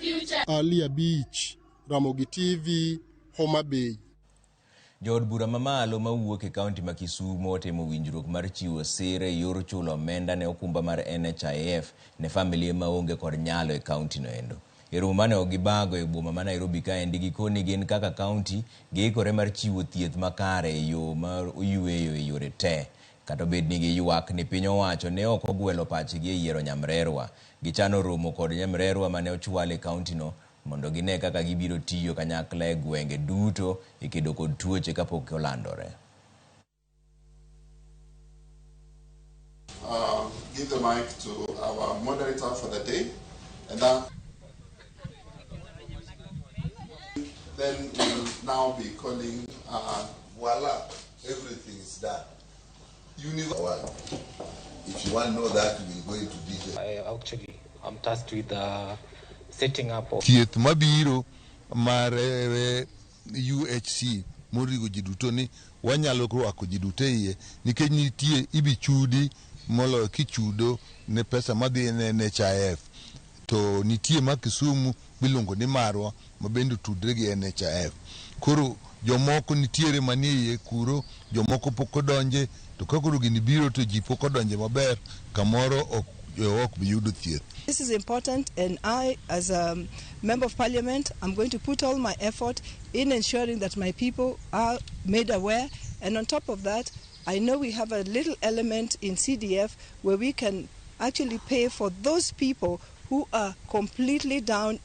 Future. Ali Abich, Ramogi TV, Homa Bay. Jood bura mamalo mawuok e kaunti ma Kisumo otimo winjruok mar chiwo sir e yor chulo omenda ne okumba mar NHIF ne familia maonge kod nyalo e kaunti no endo. E romo mane gibago e boma ma Nairobi kaendi gikoni gin kaka kaunti giikore mar chiwo thieth makare e yo mar oyueyo e yore te. Kata obed ni giywak ni piny owacho ne ok ogwelo pachgi e yiero nyamrerwa. Gichano romo kod nyamrerwa mane ochwal e kaunti no mondo gine kaka gibiro tiyo kanyakla e gwenge duto e kedo kod tuoche kapok olandore. Give the mic to our moderator for the day, and that then we'll now be calling. Voila, everything is done. One. If you want to know that, we will go into detail. I actually, I'm tasked with setting up of Thieth mabiro mar UHC moriwo ji duto ni wanyalo rwako ji duto e iye nikech nitie ibi chudi moloyo kichudo ne pesa madhi ne NHIF to nitie ma Kisumu miluongo ni Marwa ma bende otudre gi NHIF. Koro jomoko nitiere manie iye kuro, jomoko pok odonje, to ka koro gini biro to ji pok odonje maber, kamoro ok bi yudo thieth. This is important, and I, as a member of parliament, I'm going to put all my effort in ensuring that my people are made aware. And on top of that, I know we have a little element in CDF where we can actually pay for those people who are completely down.